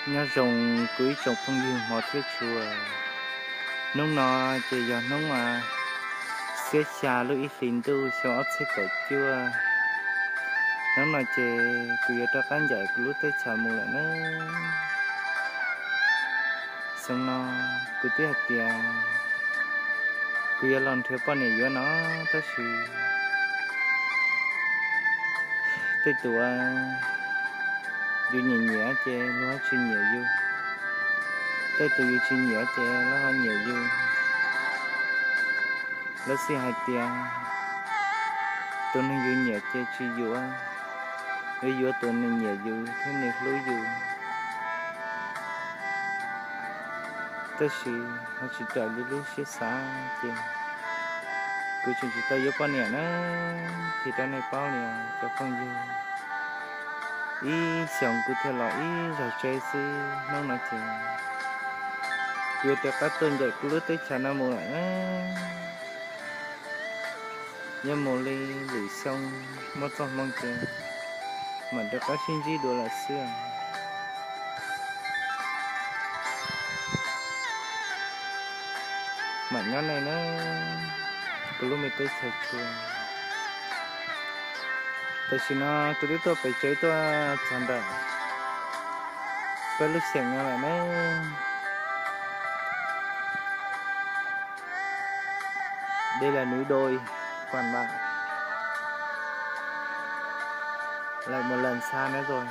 Nyob zoo kuv ib tsoom phooj ywg hmov thiab tshua. Hnub no ces yog hnub xiab xya lub ib hlis ntuj xyoo ob txhiab kaum cuaj. Hnub no ces kuv yuav rov qab ncaim kuv lub teb chaws mus lawm nawb. Xyoo no kuv twb hais tias kuv yuav los nrhiav poj niam yuav no, tab sis tej tus yus nyiam nyiam ces luag ho tsis nyiam yus, tej tus yus tsis nyiam ces luag ho nyiam yus. Lawv xij hais tias tus neeg yus nyiam ces tsis yuav, yuav yuav tus nws nyiam yus thiab nws hlub yus. Tab sis ho tsis raws li lub siab xav ces kuv tseem tsis tau yuav poj niam na, qhia rau nej paub li os cov phooj ywg. Ib xyoos kuv thiaj los ib zaug tsev xwb, hnub no ces kuv yuav rov qab tuaj ncaim kuv lub teb chaws no mus lawm na. Yuav mus li lwm xyoo muaj txoj hmoo ces mam rov qab sib ntsib dua lawm xwb. Mam nyob nej na, kuv lub me teb chaws tshua. Tam sim no kuv twb tuaj pem tsev tuaj txog ntawm peb lub xyeem no lawm ne. Đây là núi đồi Quản Bạ. Lại một lần xa nữa rồi.